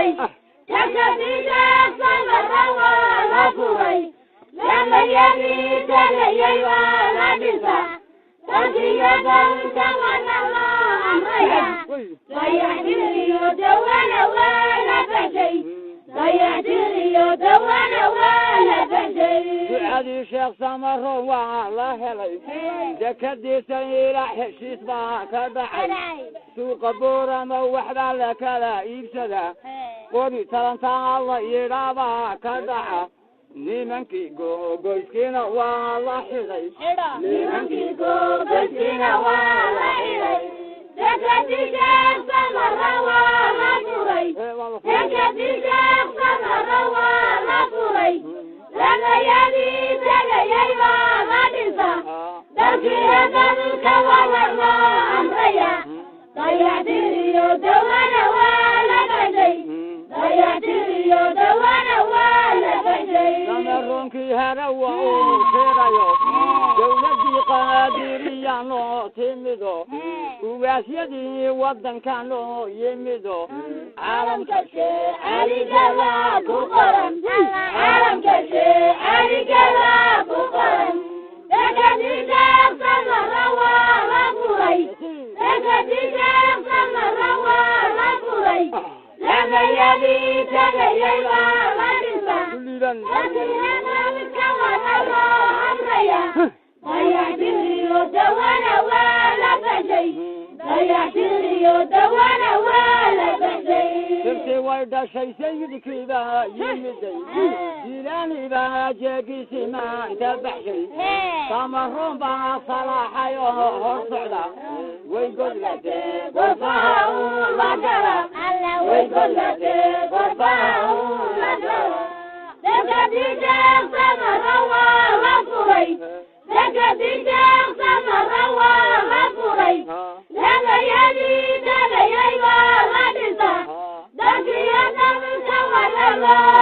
Furay, dekadii Sheekh Samara waa la furay, lamayadii tegayay waa la dhisa, dalkiyo dalka wana loo amraya. Dayactiriyo dawana waa la baxshay, dayactiriyo dawana waa la baxshay. Ducadii Sheekh Samaro waa la helay, dekadiisa ila heshiis baa ka dhacay, suuqa Boorama waxbaa la kala iibsadaa, qori talantaa la yidhaabaa ka dhaca, nimankii googoyskiina waa la xidhay, nimankii googoyskiina waa la xidhay. Dekadii Sheekh Samara waa la furay, dekadii Sheekh Samara waa la furay, lamayadii tegayay baa la dhisa, dalkiyo dalka waa loo amraya. Dayactiriyo dawana waa la baxshay, dayactiriyo dawana waa la baxshay. Samaronkii harawa uu shirayo, dowladdii Qaadiriya noo timido, ugaasyadii waddanka noo yimido, caalamka Caligala ku qoran, caalamka Caligala ku qoran. Dekadii Sheekh Samara waa la furay, dekadii Sheekh Samara waa la furay, lamayadii tegayay baa la dhisa, kulliban dalkiyo dalka wana loo amraya. Dayactiriyo dawana waa la baxshay, dayactiriyo dawana waa la baxshay. Sirtii way dhashay, sayidkii baa yimiday, Jiilaani baa jeegisi maanta baxshay, Samaroon baa salaaxay oo hor socda, way godlatee gorfaha uu la gala, way godlatee gorfaha uu la gala. Dekadii Sheekh Samara waa la furay, dekadii Sheekh Samara waa la furay, lamayadii tegayay baa la dhisa, dalkiyo dalka wana loo